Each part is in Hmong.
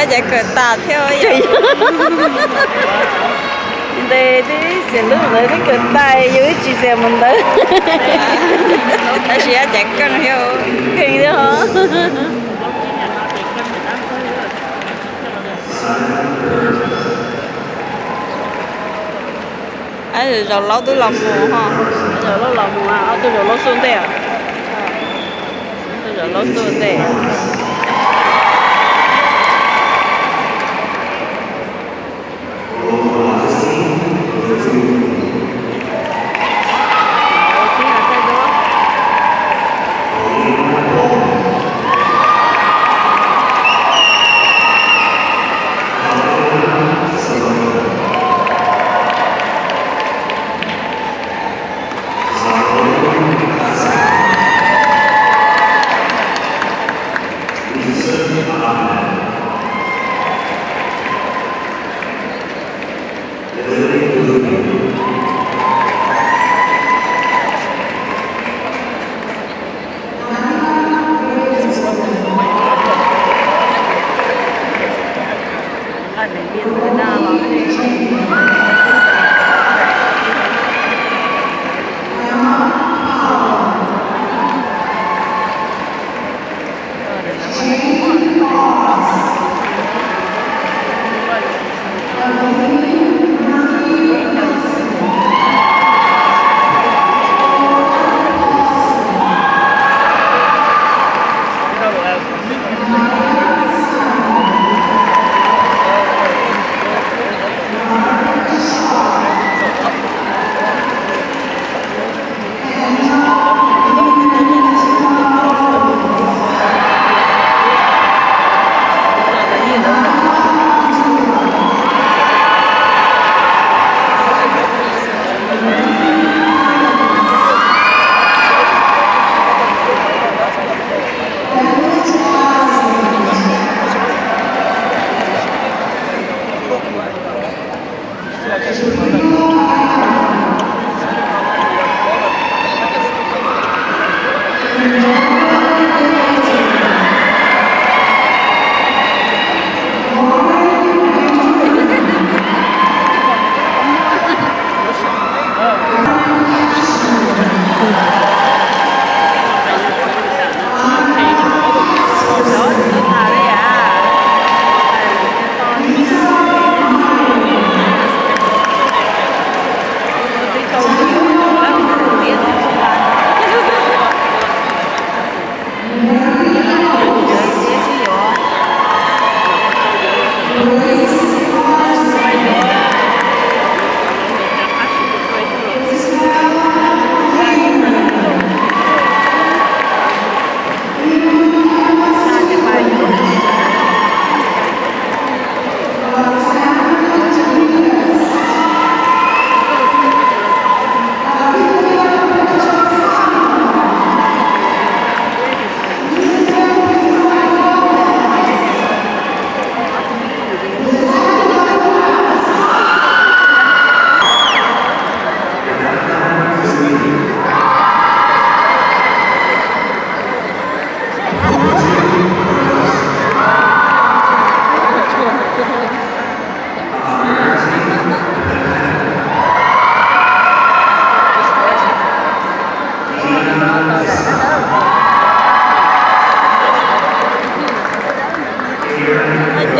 Ces kawm tas thiab. Ntes tib xiam lub ntawd twb kawm tas, yus ib tsis xiam mus ntawd. Tab sis ab ces keej thiab. Keej thiab os. Zaum laub twb los mus ho. Zaum laub los mus, ob tug zaum laub xub ntej. Zaum laub xub ntej.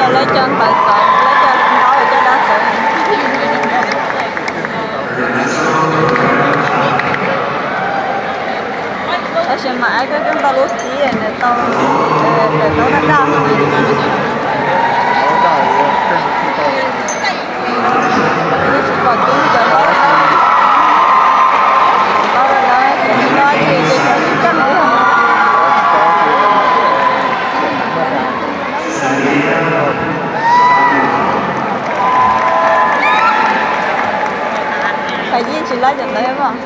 Lawv cov ntawv txawv, lawv cov ntawv cov dav txawv. Tab sis mas aib koj coj tau lub txib nws tau, tawm tau daj daj. Tsis pom tub cov laus, laus lawm ces tsis tau dab tsi ces cov tsis keej li. Qhov yij tsis laib cov ntawd mas.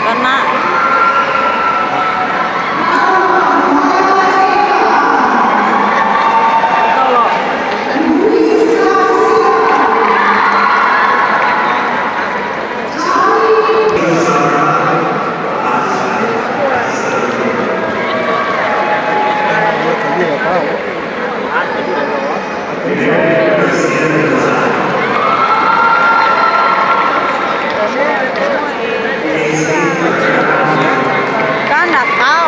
Koj na. Kab nram qab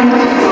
os.